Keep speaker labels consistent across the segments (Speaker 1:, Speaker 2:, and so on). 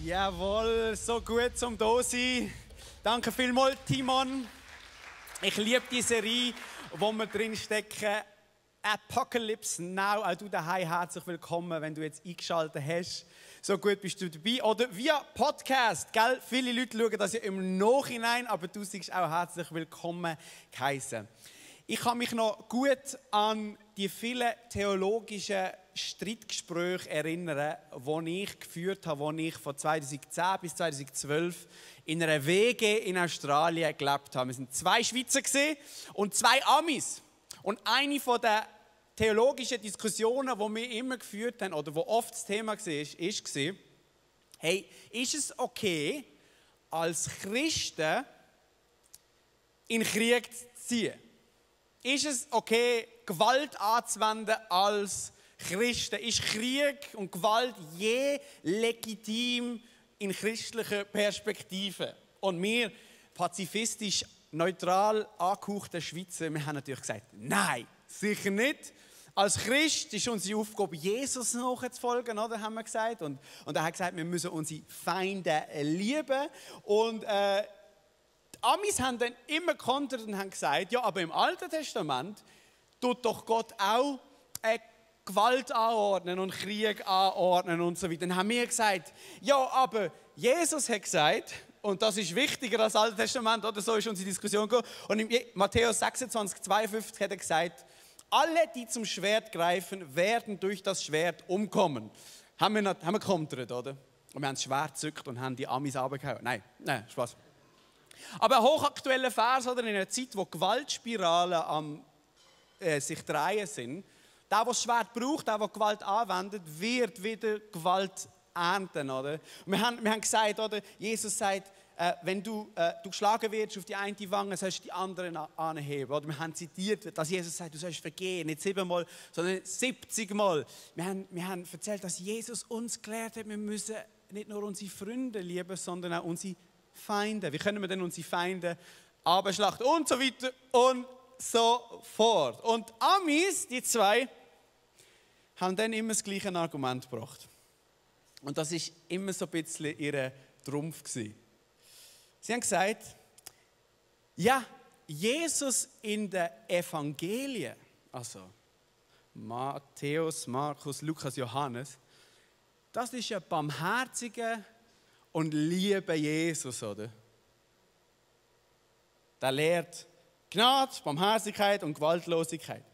Speaker 1: Jawohl, so gut zum da sein. Danke vielmals, Timon. Ich liebe die Serie, wo wir drin stecken. Apocalypse Now. Auch du daheim herzlich willkommen, wenn du jetzt eingeschaltet hast. So gut bist du dabei. Oder via Podcast. Gell? Viele Leute schauen das ja im Nachhinein, aber du sagst auch herzlich willkommen geheißen. Ich kann mich noch gut an die vielen theologischen Streitgespräche erinnern, die ich geführt habe, als ich von 2010 bis 2012 in einer WG in Australien gelebt habe. Wir waren 2 Schweizer und 2 Amis. Und eine der theologischen Diskussionen, die wir immer geführt haben, oder wo oft das Thema war, hey, ist es okay, als Christen in den Krieg zu ziehen? Ist es okay, Gewalt anzuwenden als Christen? Ist Krieg und Gewalt je legitim in christlicher Perspektive? Und wir, pazifistisch, neutral angehauchte Schweizer, wir haben natürlich gesagt, nein, sicher nicht. Als Christ ist unsere Aufgabe, Jesus nachzufolgen, oder, haben wir gesagt. Und er hat gesagt, wir müssen unsere Feinde lieben. Und die Amis haben dann immer gekontert und haben gesagt, ja, aber im Alten Testament tut doch Gott auch Gewalt anordnen und Krieg anordnen und so weiter. Dann haben wir gesagt, ja, aber Jesus hat gesagt, und das ist wichtiger als das Alte Testament, oder so ist unsere Diskussion gegangen. Und in Matthäus 26, 52 hat er gesagt, alle, die zum Schwert greifen, werden durch das Schwert umkommen. Haben wir gekontert, oder? Und wir haben das Schwert gezückt und haben die Amis runtergehauen. Nein, Spaß. Aber ein hochaktueller Vers, oder, in einer Zeit, wo Gewaltspiralen am sich drehen sind, der das Schwert braucht, der Gewalt anwendet, wird wieder Gewalt ernten. Oder? Wir haben gesagt, oder, Jesus sagt, wenn du geschlagen wirst auf die eine Wange, sollst du die andere anheben. Oder wir haben zitiert, dass Jesus sagt, du sollst vergehen, nicht 7-mal, sondern 70-mal. Wir haben erzählt, dass Jesus uns gelehrt hat, wir müssen nicht nur unsere Freunde lieben, sondern auch unsere Feinde. Wie können wir denn unsere Feinde abschlachten? Und so weiter und so fort. Und Amis, die 2, haben dann immer das gleiche Argument gebracht. Und das war immer so ein bisschen ihr Trumpf gewesen. Sie haben gesagt, ja, Jesus in den Evangelien, also Matthäus, Markus, Lukas, Johannes, das ist ein barmherziger und lieber Jesus, oder? Der lehrt Gnade, Barmherzigkeit und Gewaltlosigkeit.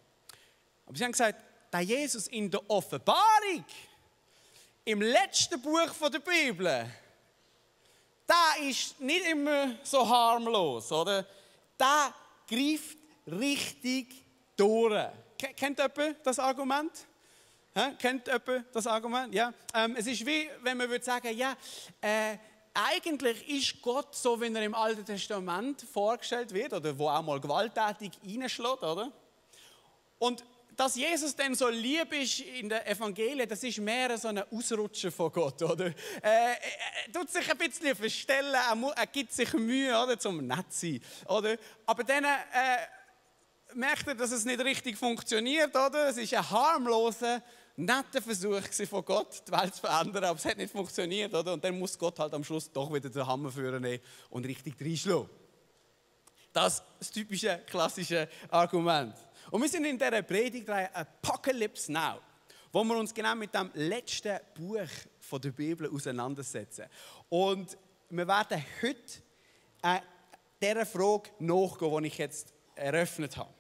Speaker 1: Aber sie haben gesagt, der Jesus in der Offenbarung, im letzten Buch der Bibel, der ist nicht immer so harmlos, oder? Der greift richtig durch. Kennt jemand das Argument? Kennt jemand das Argument? Ja. Es ist wie, wenn man würde sagen, ja, eigentlich ist Gott so, wie er im Alten Testament vorgestellt wird, oder wo auch mal gewalttätig reinschlägt, oder? Und dass Jesus dann so lieb ist in den Evangelien, das ist mehr so ein Ausrutscher von Gott, oder? Er tut sich ein bisschen verstellen, er gibt sich Mühe, oder, zum nett zu sein, oder? Aber dann merkt er, dass es nicht richtig funktioniert, oder? Es ist ein harmloser, netter Versuch von Gott, die Welt zu verändern, aber es hat nicht funktioniert, oder? Und dann muss Gott halt am Schluss doch wieder den Hammer führen und richtig reinschlagen. Das ist das typische, klassische Argument. Und wir sind in dieser Predigtreihe Apocalypse Now, wo wir uns genau mit dem letzten Buch der Bibel auseinandersetzen. Und wir werden heute dieser Frage nachgehen, die ich jetzt eröffnet habe.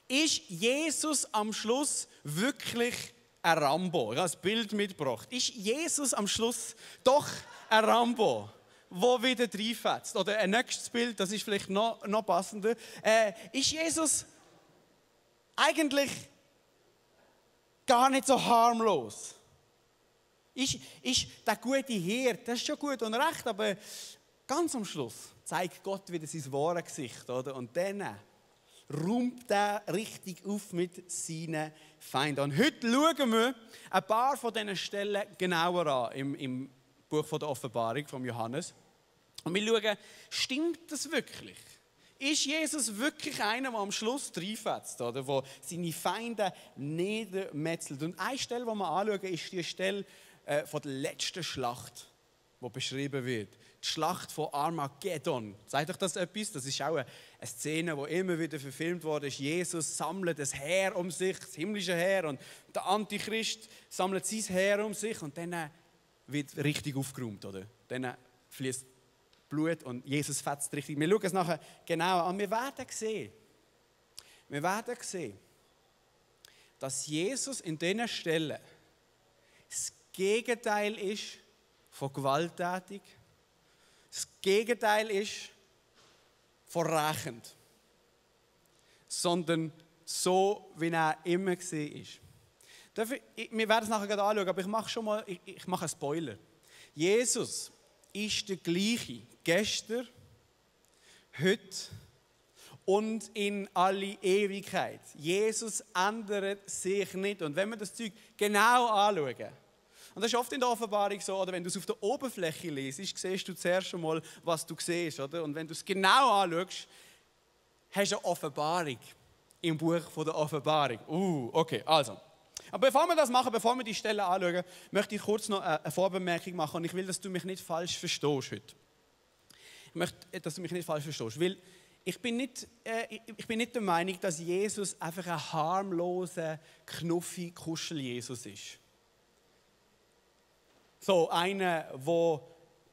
Speaker 1: Ist Jesus am Schluss wirklich ein Rambo? Ich habe das Bild mitgebracht. Ist Jesus am Schluss doch ein Rambo, der wieder reinfetzt? Oder ein nächstes Bild, das ist vielleicht noch passender. Ist Jesus eigentlich gar nicht so harmlos? Ist der gute Hirt, das ist schon gut und recht, aber ganz am Schluss zeigt Gott wieder sein wahres Gesicht, oder? Und dann räumt er richtig auf mit seinen Feinden. Und heute schauen wir ein paar von diesen Stellen genauer an im Buch der Offenbarung von Johannes. Und wir schauen, stimmt das wirklich? Ist Jesus wirklich einer, der am Schluss reinfetzt, oder? Der seine Feinde niedermetzelt? Und eine Stelle, die wir anschauen, ist die Stelle von der letzten Schlacht die beschrieben wird. Die Schlacht von Armageddon. Sagt euch das etwas? Das ist auch eine Szene, die immer wieder verfilmt wurde. Jesus sammelt das Heer um sich, das himmlische Heer, und der Antichrist sammelt sein Heer um sich, und dann wird richtig aufgeräumt, oder? Dann fließt Blut und Jesus fetzt richtig. Wir schauen es nachher genauer an. Wir werden sehen, dass Jesus in diesen Stellen das Gegenteil ist von gewalttätig, das Gegenteil ist von rächend, sondern so, wie er immer war. Wir werden es nachher gerade anschauen, aber ich mache einen Spoiler. Jesus ist der gleiche gestern, heute und in alle Ewigkeit. Jesus ändert sich nicht. Und wenn wir das Zeug genau anschauen, und das ist oft in der Offenbarung so, oder wenn du es auf der Oberfläche liest, siehst du zuerst einmal, was du siehst. Oder? Und wenn du es genau anschaust, hast du eine Offenbarung im Buch der Offenbarung. Okay, also. Aber bevor wir das machen, bevor wir die Stelle anschauen, möchte ich kurz noch eine Vorbemerkung machen. Und ich will, dass du mich nicht falsch verstehst heute. Ich möchte, dass du mich nicht falsch verstehst, weil ich bin nicht der Meinung, dass Jesus einfach ein harmloser, knuffi Kuschel-Jesus ist. So einer, der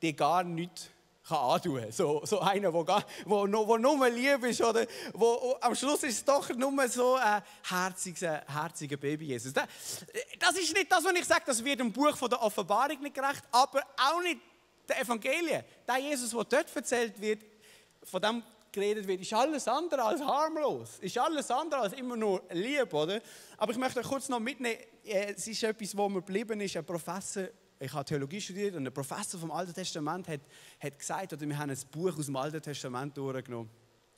Speaker 1: dir gar nichts antun kann. So einer, der nur lieb ist. Oder am Schluss ist es doch nur so ein herziger Baby-Jesus. Das ist nicht das, was ich sage, das wird im Buch der Offenbarung nicht gerecht, aber auch nicht der Evangelien. Der Jesus, der dort erzählt wird, von dem geredet wird, ist alles andere als harmlos. Ist alles andere als immer nur lieb, oder? Aber ich möchte euch kurz noch mitnehmen, es ist etwas, wo mir geblieben ist, ein Professor. Ich habe Theologie studiert und ein Professor vom Alten Testament hat gesagt, oder wir haben ein Buch aus dem Alten Testament durchgenommen,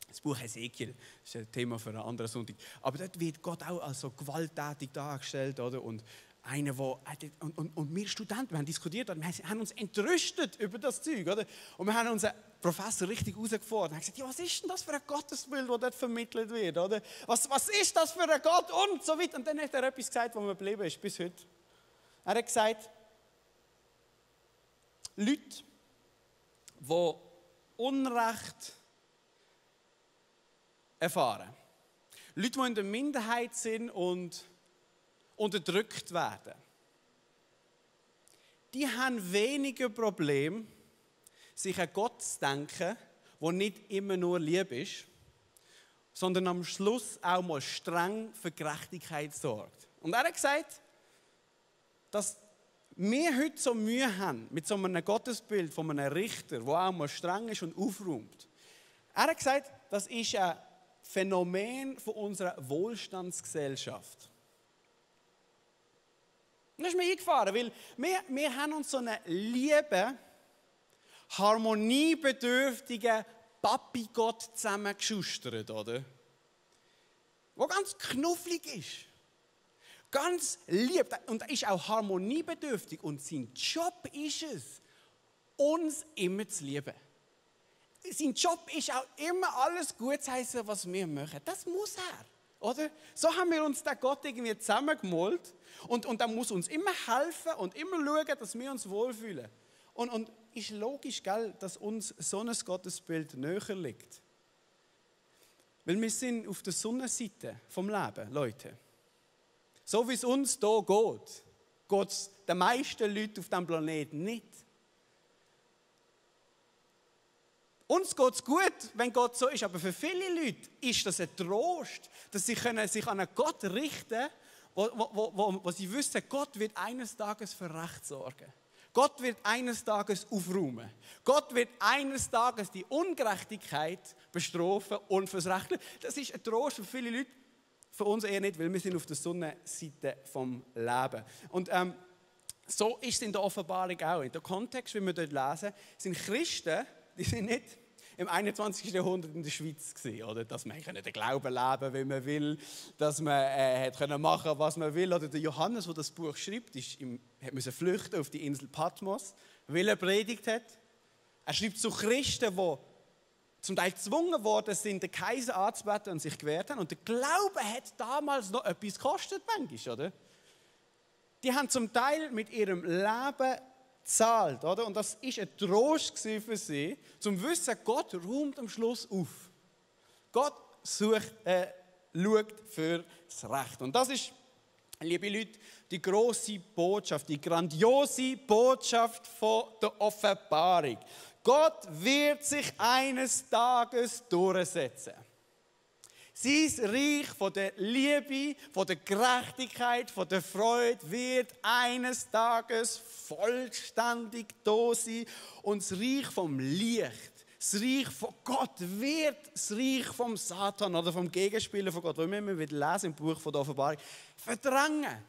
Speaker 1: das Buch Hesekiel, das ist ein Thema für einen anderen Sonntag. Aber dort wird Gott auch als so gewalttätig dargestellt, oder? Und einer, und wir Studenten, wir haben diskutiert, wir haben uns entrüstet über das Zeug, oder? Und wir haben unseren Professor richtig herausgefordert und haben gesagt, ja, was ist denn das für ein Gottesbild, das dort vermittelt wird, oder? Was ist das für ein Gott und so weiter. Und dann hat er etwas gesagt, was mir geblieben ist bis heute. Er hat gesagt, Leute, die Unrecht erfahren, Leute, die in der Minderheit sind und unterdrückt werden, die haben weniger Probleme, sich an Gott zu denken, der nicht immer nur lieb ist, sondern am Schluss auch mal streng für Gerechtigkeit sorgt. Und er hat gesagt, dass wir heute so Mühe haben mit so einem Gottesbild von einem Richter, der auch mal streng ist und aufräumt. Er hat gesagt, das ist ein Phänomen von unserer Wohlstandsgesellschaft. Das ist mir eingefahren, weil wir haben uns so einen lieben, harmoniebedürftigen Papi-Gott zusammengeschustert, oder? Der ganz knufflig ist. Ganz lieb und er ist auch harmoniebedürftig und sein Job ist es, uns immer zu lieben. Sein Job ist auch immer alles gut zu heißen, was wir machen. Das muss er, oder? So haben wir uns den Gott irgendwie zusammengemalt und er muss uns immer helfen und immer schauen, dass wir uns wohlfühlen. Und ist logisch, gell, dass uns so ein Gottesbild näher liegt. Weil wir sind auf der Sonnenseite vom Leben, Leute. So wie es uns hier geht es den meisten Leuten auf diesem Planeten nicht. Uns geht es gut, wenn Gott so ist, aber für viele Leute ist das ein Trost, dass sie sich an einen Gott richten können, wo sie wissen, Gott wird eines Tages für Recht sorgen. Gott wird eines Tages aufräumen. Gott wird eines Tages die Ungerechtigkeit bestrafen und fürs Recht. Das ist ein Trost für viele Leute. Für uns eher nicht, weil wir sind auf der Sonnenseite vom Leben. Und so ist es in der Offenbarung auch. In dem Kontext, wie wir dort lesen, sind Christen, die sind nicht im 21. Jahrhundert in der Schweiz gewesen, oder? Dass man den Glauben leben, wie man will, dass man machen, was man will. Oder der Johannes, der das Buch schreibt, musste flüchten auf die Insel Patmos, weil er predigt hat. Er schreibt zu Christen, die zum Teil gezwungen worden sind, den Kaiser anzubeten und sich gewehrt haben. Und der Glaube hat damals noch etwas gekostet, manchmal, oder? Die haben zum Teil mit ihrem Leben zahlt, oder? Und das ist ein Trost für sie, zum Wissen, Gott räumt am Schluss auf. Gott schaut für das Recht. Und das ist, liebe Leute, die grosse Botschaft, die grandiose Botschaft von der Offenbarung. Gott wird sich eines Tages durchsetzen. Sein Reich von der Liebe, von der Gerechtigkeit, von der Freude wird eines Tages vollständig da sein. Und das Reich vom Licht, das Reich von Gott wird das Reich vom Satan oder vom Gegenspieler von Gott, weil wir immer wieder lesen im Buch von der Offenbarung, verdrängen.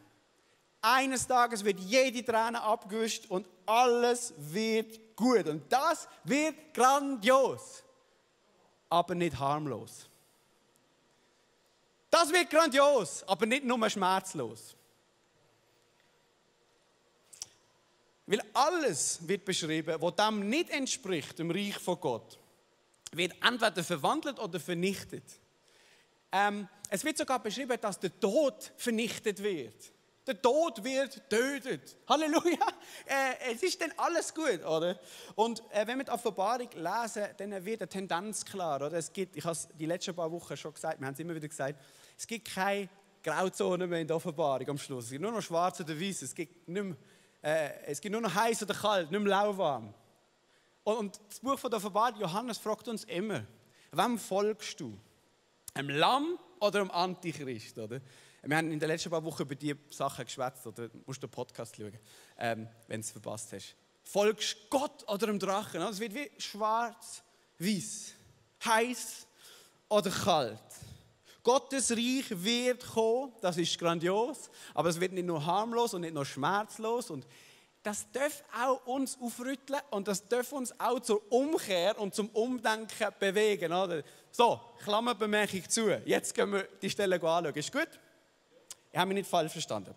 Speaker 1: Eines Tages wird jede Träne abgewischt und alles wird gut. Und das wird grandios, aber nicht harmlos. Das wird grandios, aber nicht nur schmerzlos. Weil alles wird beschrieben, was dem nicht entspricht, dem Reich von Gott, wird entweder verwandelt oder vernichtet. Es wird sogar beschrieben, dass der Tod vernichtet wird. Der Tod wird getötet. Halleluja! Es ist dann alles gut, oder? Und wenn wir die Offenbarung lesen, dann wird eine Tendenz klar, oder? Ich habe es die letzten paar Wochen schon gesagt, wir haben es immer wieder gesagt, es gibt keine Grauzone mehr in der Offenbarung am Schluss. Es gibt nur noch schwarz oder weiß. Es gibt nur noch heiß oder kalt, nicht mehr lauwarm. Und das Buch von der Offenbarung, Johannes fragt uns immer, wem folgst du? Einem Lamm oder einem Antichrist? Oder? Wir haben in den letzten paar Wochen über diese Sachen geschwätzt, oder musst du den Podcast schauen, wenn du es verpasst hast. Folgst du Gott oder dem Drachen? Es wird wie schwarz, weiß, heiß oder kalt. Gottes Reich wird kommen, das ist grandios, aber es wird nicht nur harmlos und nicht nur schmerzlos. Und das darf auch uns aufrütteln und das darf uns auch zur Umkehr und zum Umdenken bewegen. Oder? So, Klammerbemerkung zu. Jetzt gehen wir die Stelle anschauen. Ist gut? Ich habe mich nicht falsch verstanden.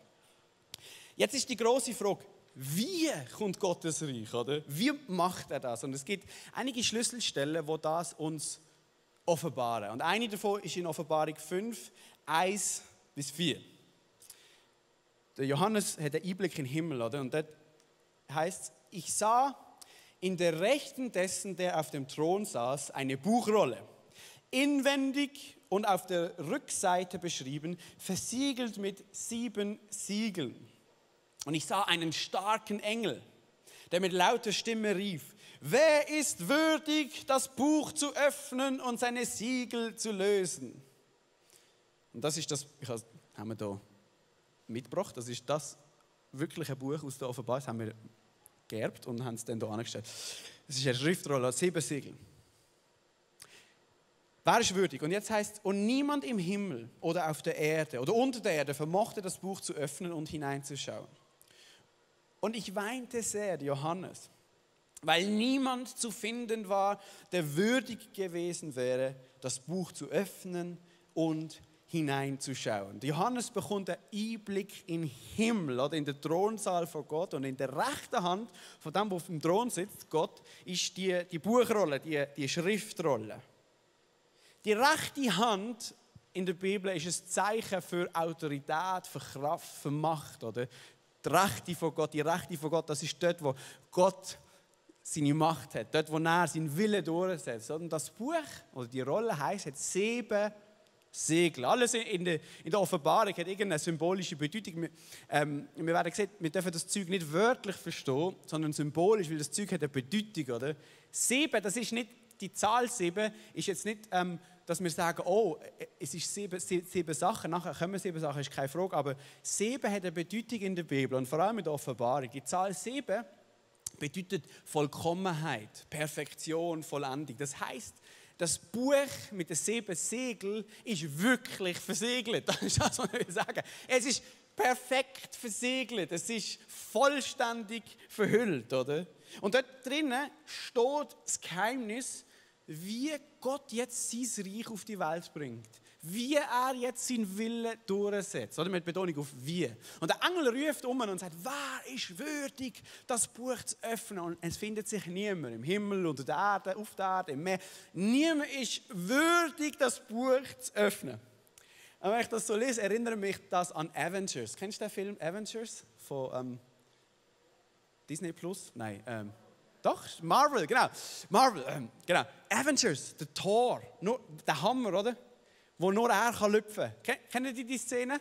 Speaker 1: Jetzt ist die grosse Frage, wie kommt Gottes Reich? Oder? Wie macht er das? Und es gibt einige Schlüsselstellen, wo das uns offenbaren. Und eine davon ist in Offenbarung 5, 1-4. Der Johannes hat einen Einblick in den Himmel, oder? Und dort heißt es, ich sah in der Rechten dessen, der auf dem Thron saß, eine Buchrolle, inwendig und auf der Rückseite beschrieben, versiegelt mit 7 Siegeln. Und ich sah einen starken Engel, der mit lauter Stimme rief, wer ist würdig, das Buch zu öffnen und seine Siegel zu lösen? Und das ist das, haben wir hier mitgebracht, das ist das wirkliche Buch aus der Offenbarung, das haben wir geerbt und haben es dann hier angestellt. Das ist eine Schriftrolle, 7 Siegel. Wer ist würdig? Und jetzt heißt es, und niemand im Himmel oder auf der Erde oder unter der Erde vermochte das Buch zu öffnen und hineinzuschauen. Und ich weinte sehr, Johannes, weil niemand zu finden war, der würdig gewesen wäre, das Buch zu öffnen und hineinzuschauen. Johannes bekommt einen Einblick in den Himmel, oder in den Thronsaal von Gott, und in der rechten Hand von dem, der auf dem Thron sitzt, Gott, ist die Buchrolle, die Schriftrolle. Die rechte Hand in der Bibel ist ein Zeichen für Autorität, für Kraft, für Macht. Oder? Die rechte von Gott, das ist dort, wo Gott seine Macht hat, dort, wo er seinen Willen durchsetzt. Und das Buch, oder die Rolle heisst, hat 7 Segel. Alles in der Offenbarung hat irgendeine symbolische Bedeutung. Wir werden sehen, wir dürfen das Zeug nicht wörtlich verstehen, sondern symbolisch, weil das Zeug hat eine Bedeutung. Oder? 7, das ist nicht, die Zahl 7 ist jetzt nicht, dass wir sagen, oh, es ist 7 Sachen, nachher kommen 7 Sachen, ist keine Frage, aber 7 hat eine Bedeutung in der Bibel und vor allem in der Offenbarung. Die Zahl 7 bedeutet Vollkommenheit, Perfektion, Vollendung. Das heisst, das Buch mit den 7 Segeln ist wirklich versiegelt. Das ist das, was ich sagen. Es ist perfekt versiegelt. Es ist vollständig verhüllt, oder? Und dort drinnen steht das Geheimnis, wie Gott jetzt sein Reich auf die Welt bringt. Wie er jetzt seinen Willen durchsetzt. Oder mit Betonung auf wie. Und der Engel ruft um und sagt, wer ist würdig, das Buch zu öffnen? Und es findet sich niemand im Himmel, unter der Erde, auf der Erde, im Meer. Niemand ist würdig, das Buch zu öffnen. Und wenn ich das so lese, erinnere mich das an Avengers. Kennst du den Film Avengers? Disney Plus? Nein, doch, Marvel, genau. Marvel, genau. Avengers, der Thor, nur der Hammer, oder? Wo nur er kann lüpfen. Kennen die Szene?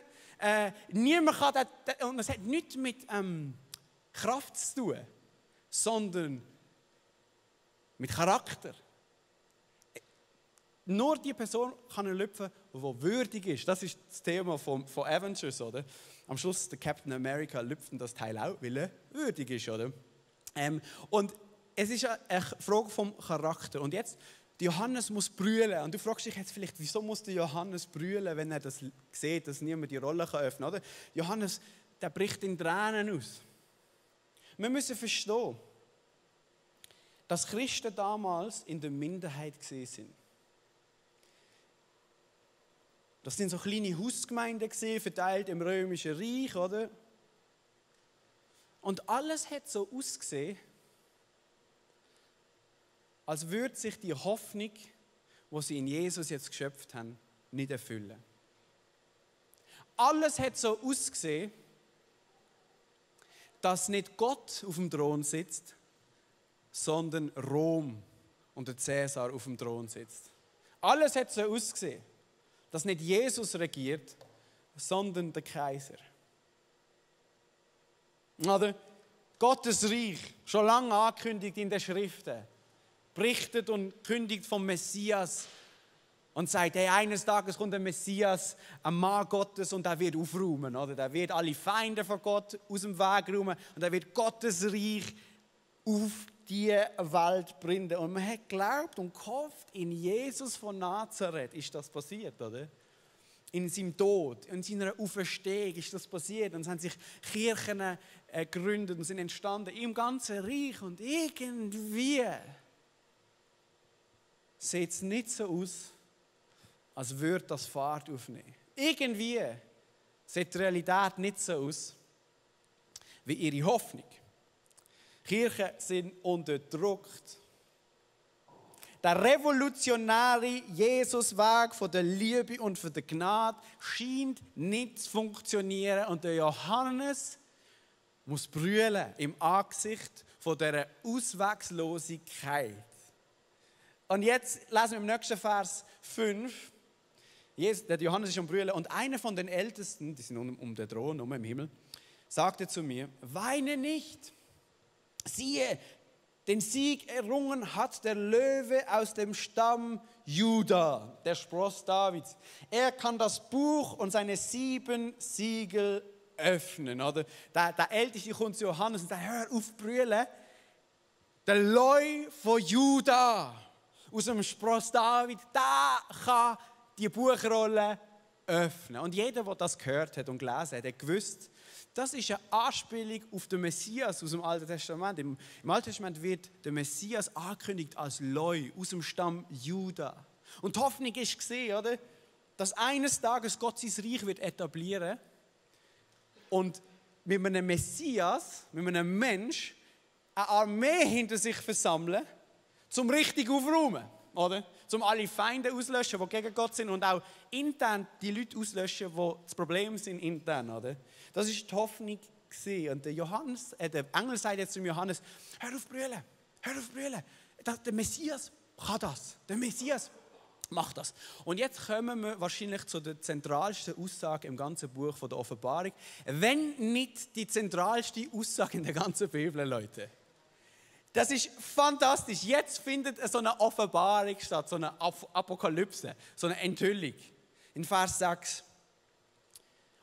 Speaker 1: Niemand kann das, und es hat nichts mit Kraft zu tun, sondern mit Charakter. Nur die Person kann lüpfen, die würdig ist. Das ist das Thema von Avengers, oder? Am Schluss der Captain America lüpft das Teil auch, weil er würdig ist, oder? Und es ist eine Frage vom Charakter. Und jetzt, Johannes muss brüllen. Und du fragst dich jetzt vielleicht, wieso muss der Johannes brüllen, wenn er das sieht, dass niemand die Rolle öffnen kann, oder? Johannes, der bricht in Tränen aus. Wir müssen verstehen, dass Christen damals in der Minderheit waren. Das sind so kleine Hausgemeinden verteilt im Römischen Reich, oder? Und alles hat so ausgesehen, als würde sich die Hoffnung, die sie in Jesus jetzt geschöpft haben, nicht erfüllen. Alles hat so ausgesehen, dass nicht Gott auf dem Thron sitzt, sondern Rom und der Cäsar auf dem Thron sitzt. Alles hat so ausgesehen, dass nicht Jesus regiert, sondern der Kaiser. Oder? Gottes Reich, schon lange angekündigt in den Schriften, berichtet und kündigt vom Messias und sagt, hey, eines Tages kommt der Messias, ein Mann Gottes, und er wird aufräumen. Oder? Der wird alle Feinde von Gott aus dem Weg räumen und er wird Gottes Reich auf die Welt bringen. Und man hat geglaubt und gehofft, in Jesus von Nazareth ist das passiert, oder? In seinem Tod, in seiner Auferstehung ist das passiert. Und es haben sich Kirchen gegründet und sind entstanden im ganzen Reich. Und irgendwie sieht es nicht so aus, als würde das Fahrt aufnehmen. Irgendwie sieht die Realität nicht so aus, wie ihre Hoffnung. Kirchen sind unterdrückt. Der revolutionäre Jesusweg von der Liebe und von der Gnade scheint nicht zu funktionieren. Und der Johannes muss brüllen im Angesicht von dieser Ausweglosigkeit. Und jetzt lesen wir im nächsten Vers 5. Der Johannes ist am Brüllen. Und einer von den Ältesten, die sind um den Thron, im Himmel, sagte zu mir, weine nicht. Siehe, den Sieg errungen hat der Löwe aus dem Stamm Juda, der Spross Davids. Er kann das Buch und seine 7 Siegel öffnen. Oder? Der Älteste kommt zu Johannes und sagt, hör auf brüllen. Der Löwe von Juda, aus dem Spross David, der kann die Buchrolle öffnen. Und jeder, der das gehört hat und gelesen hat, hat gewusst, das ist eine Anspielung auf den Messias aus dem Alten Testament. Im Alten Testament wird der Messias angekündigt als Leu aus dem Stamm Juda. Und die Hoffnung ist gesehen, oder? Dass eines Tages Gott sein Reich wird etablieren und mit einem Messias, mit einem Mensch, eine Armee hinter sich versammeln, zum richtig aufräumen, oder? Zum alle Feinde auslöschen, die gegen Gott sind, und auch intern die Leute auslöschen, die das Problem sind intern, oder? Das ist die Hoffnung gewesen. Und der Engel sagt jetzt zum Johannes, hör auf brüllen, hör auf brüllen. Der Messias kann das, der Messias macht das. Und jetzt kommen wir wahrscheinlich zu der zentralsten Aussage im ganzen Buch von der Offenbarung, wenn nicht die zentralste Aussage in der ganzen Bibel, Leute. Das ist fantastisch. Jetzt findet so eine Offenbarung statt, so eine Apokalypse, so eine Enthüllung. In Vers 6.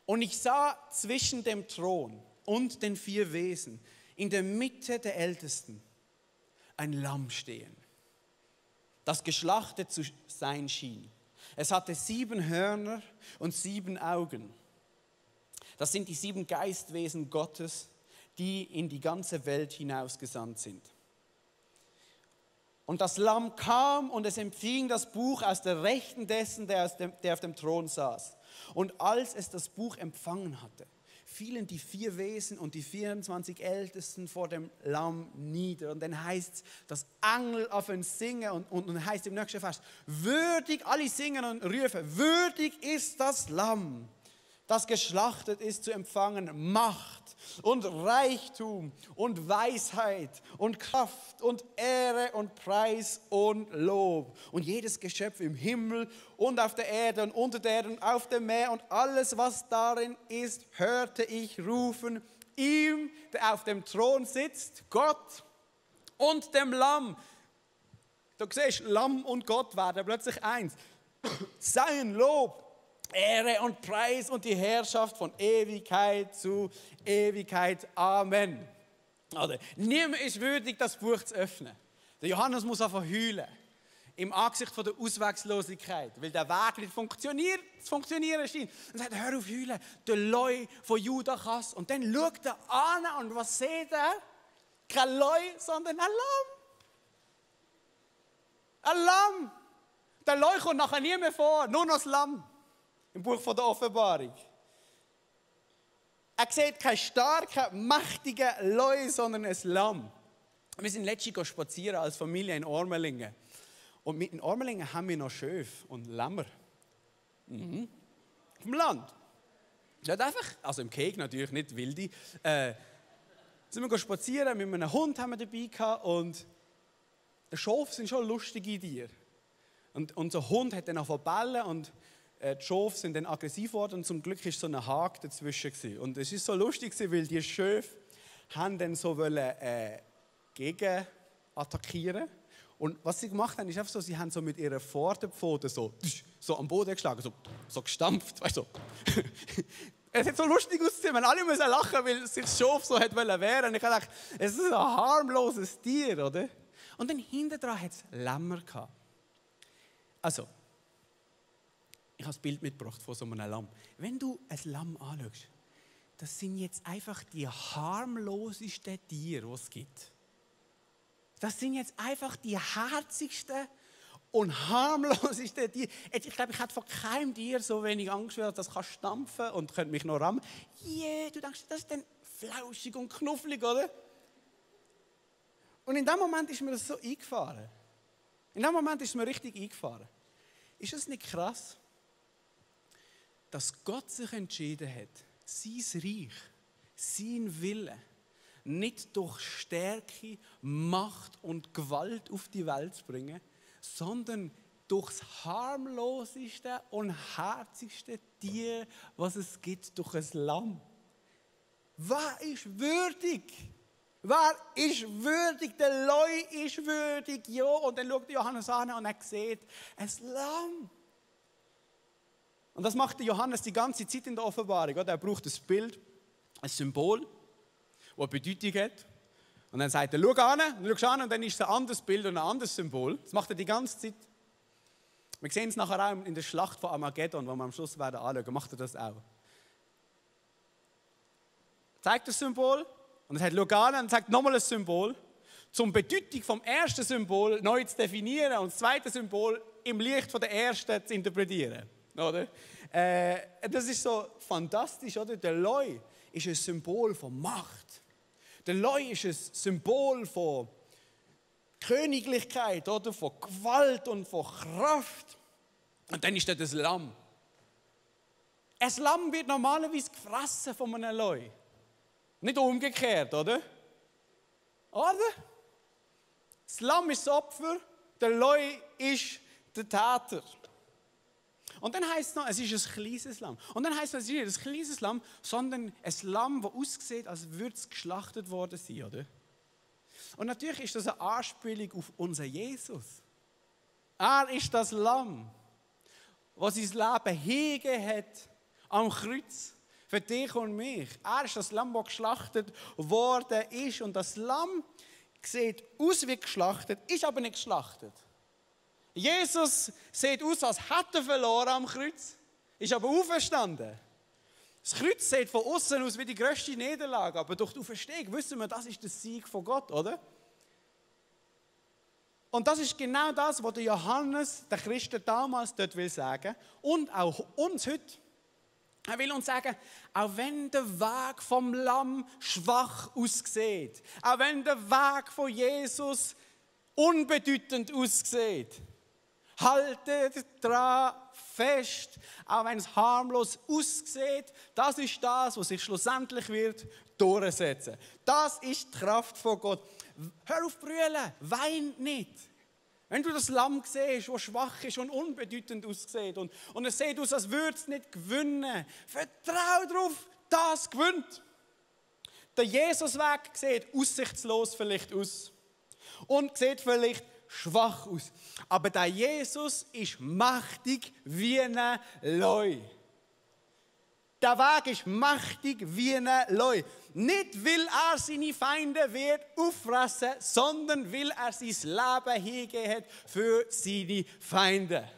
Speaker 1: Und ich sah zwischen dem Thron und den 4 Wesen in der Mitte der Ältesten ein Lamm stehen, das geschlachtet zu sein schien. Es hatte 7 Hörner und 7 Augen. Das sind die 7 Geistwesen Gottes, die in die ganze Welt hinausgesandt sind. Und das Lamm kam und es empfing das Buch aus der Rechten dessen, der auf dem Thron saß. Und als es das Buch empfangen hatte, fielen die 4 Wesen und die 24 Ältesten vor dem Lamm nieder. Und dann heißt es, dass Engel auf ihn singen und heißt im nächsten Vers, würdig, alle singen und rufen, würdig ist das Lamm, das geschlachtet ist, zu empfangen Macht und Reichtum und Weisheit und Kraft und Ehre und Preis und Lob. Und jedes Geschöpf im Himmel und auf der Erde und unter der Erde und auf dem Meer und alles, was darin ist, hörte ich rufen, ihm, der auf dem Thron sitzt, Gott und dem Lamm. Du siehst, Lamm und Gott werden plötzlich eins. Sein Lob, Ehre und Preis und die Herrschaft von Ewigkeit zu Ewigkeit. Amen. Also, niemand ist würdig, das Buch zu öffnen. Der Johannes muss einfach heulen. Im Angesicht von der Ausweglosigkeit. Weil der Weg nicht zu funktionieren scheint. Und sagt, hör auf heulen. Der Leu von Judakas. Und dann schaut er an und was sieht er? Kein Leu, sondern ein Lamm. Ein Lamm. Der Leu kommt nachher nie mehr vor. Nur noch das Lamm. Im Buch von der Offenbarung. Er sieht kein starken, mächtigen Leu, sondern ein Lamm. Wir sind letztens spazieren als Familie in Ormelingen. Und mit den Ormelingen haben wir noch Schöfe und Lämmer. Vom Land. Nicht einfach, also im Keg natürlich, nicht wilde. Sind wir spazieren, mit einem Hund haben wir dabei gehabt und Schafe sind schon lustige Tiere. Und unser Hund hat dann angefangen zu bellen und die Schafe sind dann aggressiv geworden und zum Glück war so ein Haken dazwischen gewesen. Und es war so lustig, weil die Schafe haben dann so gegen attackieren. Und was sie gemacht haben, ist einfach so, sie haben so mit ihren Vorderpfoten so am Boden geschlagen, so gestampft, weißt du. Es hat so lustig ausgesehen, wenn alle müssen lachen, weil sich das Schaf so hat wehren. Ich dachte, es ist ein harmloses Tier, oder? Und dann hinten dran hat es Lämmer gehabt. Also, ich habe das Bild mitgebracht von so einem Lamm. Wenn du ein Lamm anschaust, das sind jetzt einfach die harmlosesten Tiere, die es gibt. Das sind jetzt einfach die herzigsten und harmlosesten Tiere. Ich glaube, ich hätte von keinem Tier so wenig Angst, dass das kann stampfen und könnte mich noch rammen. Yeah, du denkst, das ist dann flauschig und knufflig, oder? Und in dem Moment ist mir das so eingefahren. In dem Moment ist es mir richtig eingefahren. Ist es nicht krass, dass Gott sich entschieden hat, sein Reich, sein Wille, nicht durch Stärke, Macht und Gewalt auf die Welt zu bringen, sondern durch das harmloseste und herzigste Tier, was es gibt, durch ein Lamm. Wer ist würdig? Wer ist würdig? Der Leu ist würdig, ja. Und dann schaut Johannes an und er sieht ein Lamm. Und das macht Johannes die ganze Zeit in der Offenbarung. Er braucht ein Bild, ein Symbol, das eine Bedeutung hat. Und dann sagt er, schau an, und dann ist es ein anderes Bild und ein anderes Symbol. Das macht er die ganze Zeit. Wir sehen es nachher auch in der Schlacht von Armageddon, wo wir am Schluss werden anschauen, macht er das auch. Zeigt das Symbol und er sagt, schau an, und sagt nochmal ein Symbol, um die Bedeutung vom ersten Symbol neu zu definieren und das zweite Symbol im Licht von der ersten zu interpretieren. Oder? Das ist so fantastisch, oder? Der Leu ist ein Symbol von Macht. Der Leu ist ein Symbol von Königlichkeit, oder? Von Gewalt und von Kraft. Und dann ist da das Lamm. Ein Lamm wird normalerweise gefressen von einem Leu. Nicht umgekehrt, oder? Oder? Das Lamm ist das Opfer, der Leu ist der Täter. Und dann heisst es noch, es ist ein kleines Lamm. Und dann heisst es, es ist nicht ein kleines Lamm, sondern ein Lamm, das aussieht, als würde es geschlachtet worden sein, oder? Und natürlich ist das eine Anspielung auf unseren Jesus. Er ist das Lamm, das sein Leben hingegeben hat am Kreuz für dich und mich. Er ist das Lamm, das geschlachtet worden ist. Und das Lamm sieht aus wie geschlachtet, ist aber nicht geschlachtet. Jesus sieht aus, als hätte er verloren am Kreuz, ist aber auferstanden. Das Kreuz sieht von außen aus wie die grösste Niederlage, aber durch die Auferstehung wissen wir, das ist der Sieg von Gott, oder? Und das ist genau das, was der Johannes, der Christen damals dort will sagen und auch uns heute. Er will uns sagen, auch wenn der Weg vom Lamm schwach aussieht, auch wenn der Weg von Jesus unbedeutend aussieht, Haltet dran fest, auch wenn es harmlos aussieht. Das ist das, was sich schlussendlich wird durchsetzen. Das ist die Kraft von Gott. Hör auf zu brüllen, wein nicht. Wenn du das Lamm siehst, das schwach ist und unbedeutend aussieht und es sieht aus, als würde es nicht gewinnen, vertrau darauf, das gewinnt. Der Jesusweg sieht aussichtslos vielleicht aus und sieht vielleicht schwach aus. Aber der Jesus ist mächtig wie ein Leu. Der Weg ist mächtig wie ein Leu. Nicht, weil er seine Feinde wird auffressen, sondern weil er sein Leben hingegeben hat für seine Feinde.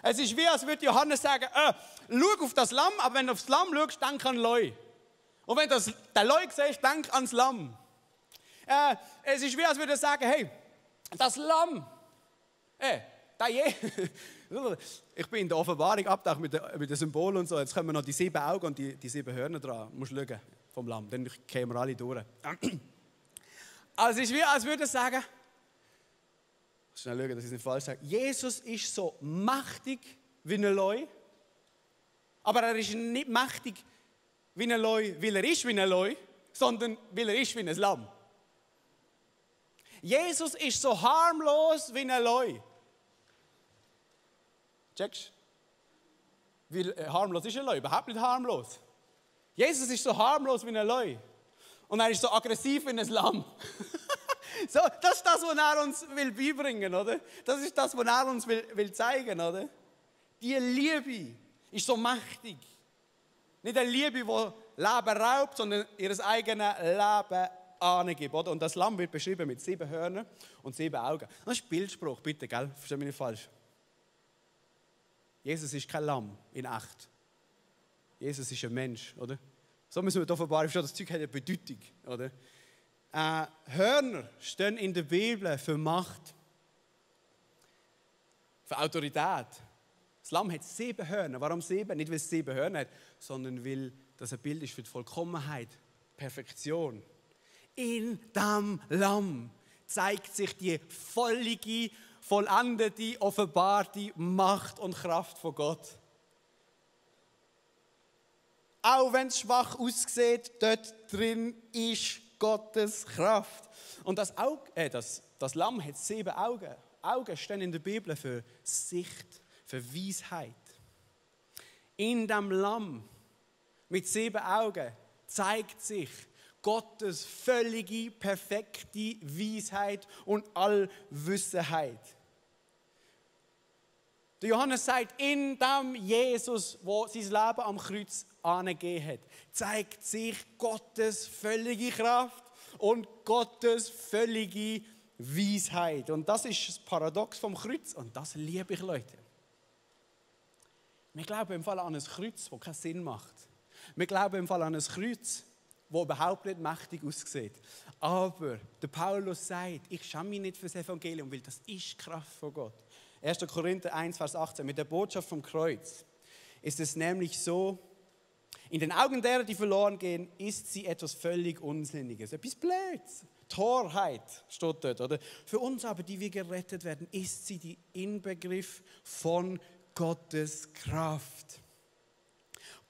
Speaker 1: Es ist wie, als würde Johannes sagen, schau auf das Lamm, aber wenn du aufs Lamm schaust, denk an Leu. Und wenn du den Leu siehst, denk ans Lamm. Es ist wie, als würde er sagen, hey, das Lamm, ich bin in der Offenbarung abgetaucht mit den Symbolen und so. Jetzt kommen noch die 7 Augen und die 7 Hörner dran. Du musst schauen vom Lamm, dann kämen wir alle durch. Also es ist wie, als würde er sagen, schnell schauen, dass ich es nicht falsch sage. Jesus ist so mächtig wie ein Leu, aber er ist nicht mächtig wie ein Leu, weil er ist wie ein Leu, sondern weil er ist wie ein Lamm. Jesus ist so harmlos wie ein Leu. Checkst du? Weil harmlos ist ein Leu, überhaupt nicht harmlos. Jesus ist so harmlos wie ein Leu. Und er ist so aggressiv wie ein Lamm. So, das ist das, was er uns beibringen will, oder? Das ist das, was er uns will zeigen, oder? Die Liebe ist so mächtig. Nicht eine Liebe, die Leben raubt, sondern ihr eigenes Leben angibt, oder? Und das Lamm wird beschrieben mit 7 Hörnern und 7 Augen. Das ist Bildspruch, bitte, gell? Versteh mich nicht falsch. Jesus ist kein Lamm in echt. Jesus ist ein Mensch, oder? So müssen wir offenbar verstehen, das Zeug hat eine Bedeutung, oder? Hörner stehen in der Bibel für Macht, für Autorität. Das Lamm hat 7 Hörner. Warum 7? Nicht, weil es 7 Hörner hat, sondern weil das ein Bild ist für die Vollkommenheit, Perfektion. In dem Lamm zeigt sich die völlige, vollendete, offenbarte Macht und Kraft von Gott. Auch wenn es schwach aussieht, dort drin ist Gottes Kraft. Und das Lamm hat 7 Augen. Augen stehen in der Bibel für Sicht, für Weisheit. In dem Lamm mit 7 Augen zeigt sich Gottes völlige, perfekte Weisheit und Allwissenheit. Der Johannes sagt, in dem Jesus, der sein Leben am Kreuz angegeben hat, zeigt sich Gottes völlige Kraft und Gottes völlige Weisheit. Und das ist das Paradox vom Kreuz und das liebe ich, Leute. Wir glauben im Fall an ein Kreuz, das keinen Sinn macht. Wir glauben im Fall an ein Kreuz, das überhaupt nicht mächtig aussieht. Aber der Paulus sagt, ich schäme mich nicht für das Evangelium, weil das ist die Kraft von Gott. 1. Korinther 1, Vers 18. Mit der Botschaft vom Kreuz ist es nämlich so, in den Augen derer, die verloren gehen, ist sie etwas völlig Unsinniges. Etwas Blöds. Torheit steht dort, oder? Für uns aber, die wir gerettet werden, ist sie die Inbegriff von Gottes Kraft.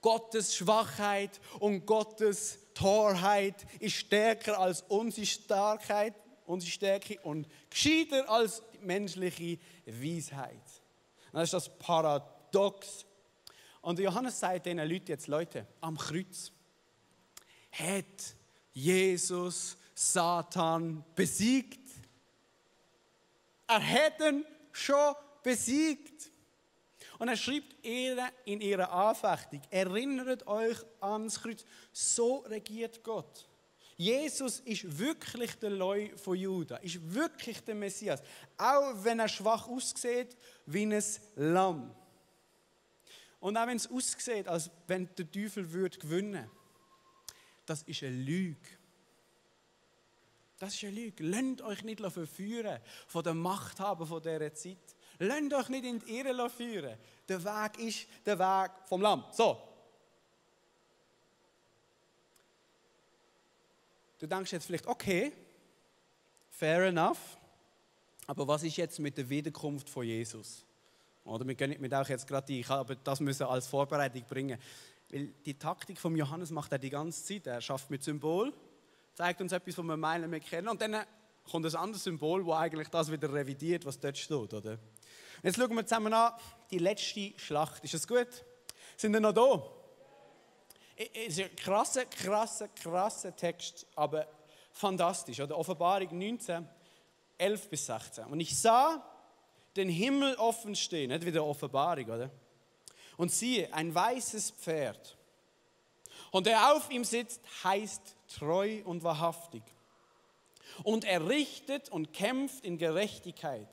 Speaker 1: Gottes Schwachheit und Gottes Torheit ist stärker als unsere Starkheit, unsere Stärke und gescheiter als die menschliche Weisheit. Das ist das Paradox. Und Johannes sagt diesen Leuten jetzt, Leute, am Kreuz hat Jesus Satan besiegt. Er hat ihn schon besiegt. Und er schreibt in ihrer Anfechtung, erinnert euch ans Kreuz, so regiert Gott. Jesus ist wirklich der Leu von Juda, ist wirklich der Messias, auch wenn er schwach aussieht wie ein Lamm. Und auch wenn es aussieht, als wenn der Teufel gewinnen würde, das ist eine Lüge. Das ist eine Lüge. Lasst euch nicht verführen von den Machthabern von dieser Zeit. Lasst euch nicht in die Irre führen. Der Weg ist der Weg vom Lamm. So. Du denkst jetzt vielleicht, okay, fair enough, aber was ist jetzt mit der Wiederkunft von Jesus? Oder? Wir gehen nicht mit euch jetzt gerade ein, ich habe das müssen als Vorbereitung bringen. Weil die Taktik von Johannes macht er die ganze Zeit. Er schafft mit Symbol, zeigt uns etwas, was wir meinen, wir kennen. Und dann kommt ein anderes Symbol, das eigentlich das wieder revidiert, was dort steht. Oder? Jetzt schauen wir zusammen an, die letzte Schlacht. Ist das gut? Sind wir noch da? Es ist ein krasser Text, aber fantastisch. Oder? Offenbarung 19, 11 bis 16. Und ich sah den Himmel offen stehen, nicht wieder Offenbarung, oder? Und siehe, ein weißes Pferd. Und der auf ihm sitzt, heißt treu und wahrhaftig. Und er richtet und kämpft in Gerechtigkeit.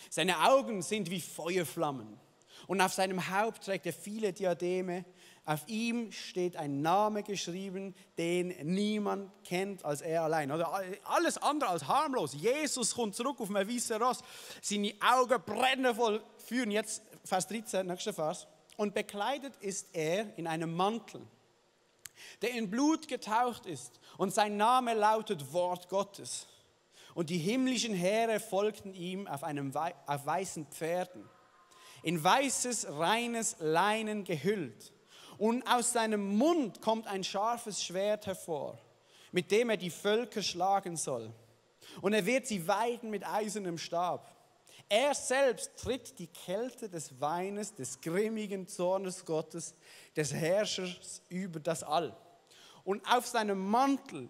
Speaker 1: Seine Augen sind wie Feuerflammen. Und auf seinem Haupt trägt er viele Diademe. Auf ihm steht ein Name geschrieben, den niemand kennt als er allein. Oder alles andere als harmlos. Jesus kommt zurück auf ein weißes Ross. Seine Augen brennen voll Feuer. Jetzt Vers 13, nächster Vers. Und bekleidet ist er in einem Mantel, der in Blut getaucht ist. Und sein Name lautet Wort Gottes. Und die himmlischen Heere folgten ihm auf weißen Pferden, in weißes, reines Leinen gehüllt. Und aus seinem Mund kommt ein scharfes Schwert hervor, mit dem er die Völker schlagen soll. Und er wird sie weiden mit eisernem Stab. Er selbst tritt die Kälte des Weines, des grimmigen Zornes Gottes, des Herrschers über das All. Und auf seinem Mantel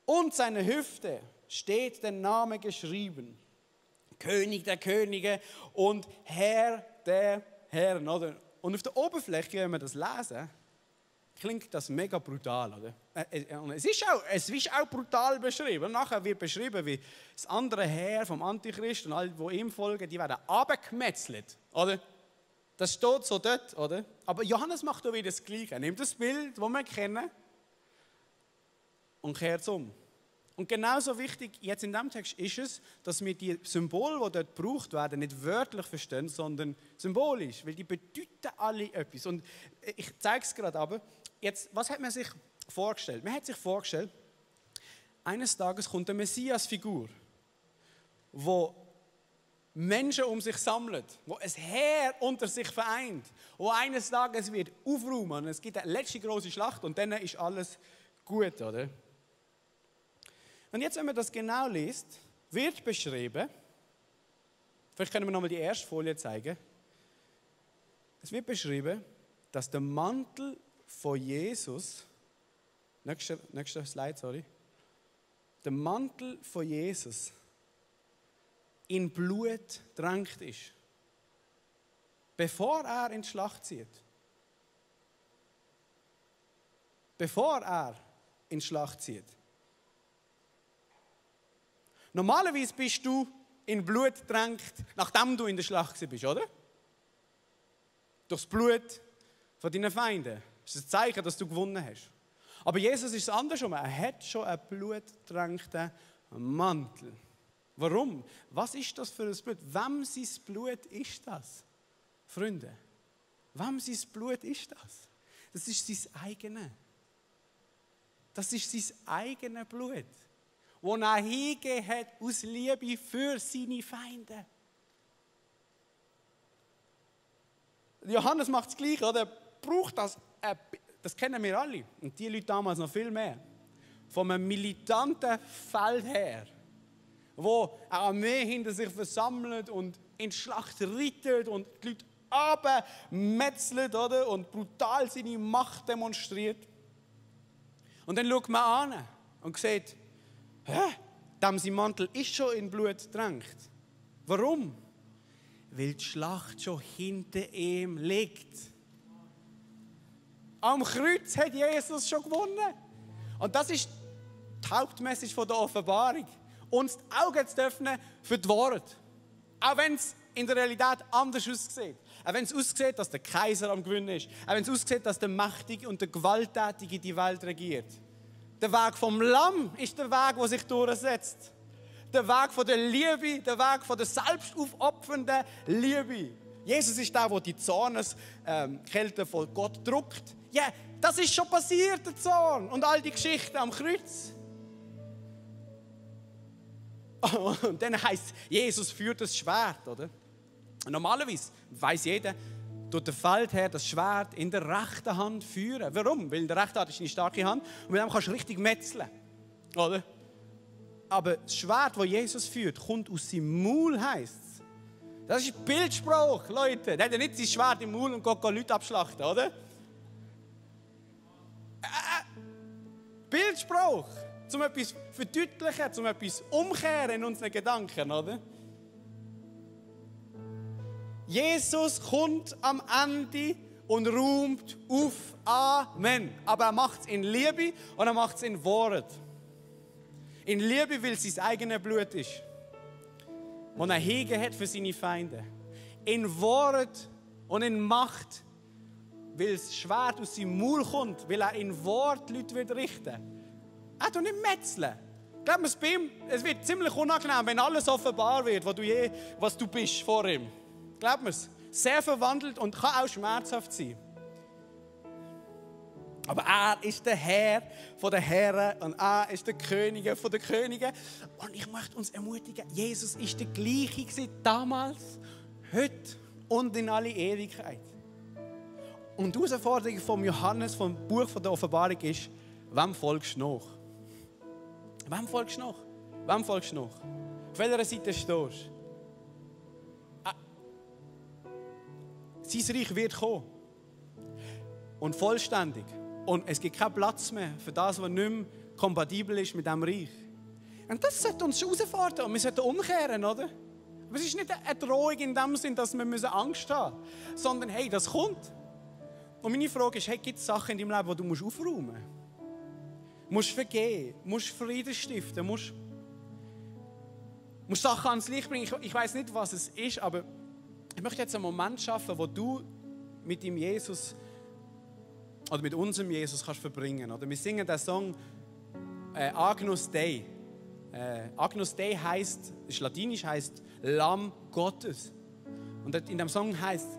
Speaker 1: und seiner Hüfte steht der Name geschrieben: König der Könige und Herr der Herren. Oder? Und auf der Oberfläche, wenn wir das lesen, klingt das mega brutal. Oder? Es ist auch brutal beschrieben. Nachher wird beschrieben, wie das andere Heer vom Antichrist und alle, die ihm folgen, die werden abgemetzelt. Oder? Das steht so dort. Oder? Aber Johannes macht auch wieder das Gleiche. Er nimmt das Bild, das wir kennen, und kehrt es um. Und genauso wichtig jetzt in diesem Text ist es, dass wir die Symbole, die dort gebraucht werden, nicht wörtlich verstehen, sondern symbolisch, weil die bedeuten alle etwas. Und ich zeige es gerade aber. Jetzt, was hat man sich vorgestellt? Man hat sich vorgestellt, eines Tages kommt eine Messias-Figur, wo Menschen um sich sammelt, wo ein Heer unter sich vereint, wo eines Tages wird aufräumen und es gibt eine letzte große Schlacht und dann ist alles gut, oder? Und jetzt, wenn man das genau liest, wird beschrieben, vielleicht können wir nochmal die erste Folie zeigen, es wird beschrieben, dass der Mantel von Jesus, nächster Slide, sorry, der Mantel von Jesus in Blut drängt ist, bevor er in die Schlacht zieht. Bevor er in die Schlacht zieht. Normalerweise bist du in Blut drängt, nachdem du in der Schlacht bist, oder? Durchs Blut von deinen Feinden. Das ist ein Zeichen, dass du gewonnen hast. Aber Jesus ist es andersrum. Er hat schon einen blutdränkten Mantel. Warum? Was ist das für ein Blut? Wem sein Blut ist das? Freunde, wem sein Blut ist das? Das ist sein eigenes. Das ist sein eigenes Blut, das er hingegeben hat aus Liebe für seine Feinde. Johannes macht es gleich, oder? Er braucht das kennen wir alle, und die Leute damals noch viel mehr, von einem militanten Feldherr, wo eine Armee hinter sich versammelt und in die Schlacht reitet und die Leute abmetzelt, oder? Und brutal seine Macht demonstriert. Und dann schaut man an und sieht, sein Mantel ist schon in Blut getränkt. Warum? Weil die Schlacht schon hinter ihm liegt. Am Kreuz hat Jesus schon gewonnen. Und das ist die Hauptmessage der Offenbarung. Uns die Augen zu öffnen für die Wahrheit. Auch wenn es in der Realität anders aussieht. Auch wenn es aussieht, dass der Kaiser am Gewinnen ist. Auch wenn es aussieht, dass der Mächtige und der Gewalttätige die Welt regiert. Der Weg vom Lamm ist der Weg, der sich durchsetzt. Der Weg von der Liebe, der Weg von der selbstaufopfernden Liebe. Jesus ist der die Zorneskälte von Gott druckt. Ja, das ist schon passiert, der Zorn und all die Geschichten am Kreuz. Und dann heisst Jesus führt das Schwert, oder? Normalerweise weiss jeder, tut der Feldherr das Schwert in der rechten Hand führen. Warum? Weil in der rechten Hand ist eine starke Hand und mit dem kannst du richtig metzeln. Oder? Aber das Schwert, das Jesus führt, kommt aus seinem Maul, heisst es. Das ist Bildspruch, Leute. Der hat ja nicht sein Schwert im Maul und geht Leute abschlachten, oder? Bildspruch. Um etwas zu verdeutlichen, um etwas umkehren in unseren Gedanken, oder? Jesus kommt am Ende und räumt auf. Amen. Aber er macht es in Liebe und er macht es in Wort. In Liebe, weil es sein eigenes Blut ist. Und er hegen hat für seine Feinde. In Wort und in Macht, weil das Schwert aus seinem Maul kommt, weil er in Wort Leute richten will. Er tut nicht metzeln. Glaub mir, bei ihm, es wird ziemlich unangenehm, wenn alles offenbar wird, was du bist vor ihm. Glaub mir's. Sehr verwandelt und kann auch schmerzhaft sein. Aber er ist der Herr der Herren und er ist der König der Könige. Und ich möchte uns ermutigen, Jesus ist der gleiche damals, heute und in alle Ewigkeit. Und die Herausforderung von Johannes, vom Buch der Offenbarung ist, wem folgst du nach? Wem folgst du nach? Wem folgst du nach? Auf welcher Seite stehst du? Sein Reich wird kommen. Und vollständig. Und es gibt keinen Platz mehr für das, was nicht mehr kompatibel ist mit diesem Reich. Und das sollte uns herausfordern. Und wir sollten umkehren, oder? Aber es ist nicht eine Drohung in dem Sinn, dass wir Angst haben müssen. Sondern, hey, das kommt. Und meine Frage ist, hey, gibt es Sachen in deinem Leben, die du aufräumen musst? Du musst vergeben, musst Frieden stiften, musst Sachen ans Licht bringen. Ich weiß nicht, was es ist, aber ich möchte jetzt einen Moment schaffen, wo du mit dem Jesus oder mit unserem Jesus kannst verbringen. Oder wir singen den Song Agnus Dei. Agnus Dei heisst, ist latinisch, heisst Lamm Gottes. Und in dem Song heisst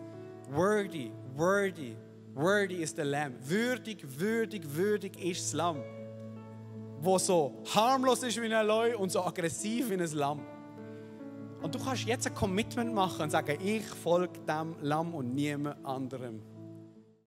Speaker 1: Worthy, worthy, worthy is the Lamb. Würdig, würdig, würdig ist das Lamm. Wo so harmlos ist wie ein Leu und so aggressiv wie ein Lamm. Und du kannst jetzt ein Commitment machen und sagen, ich folge dem Lamm und niemand anderem.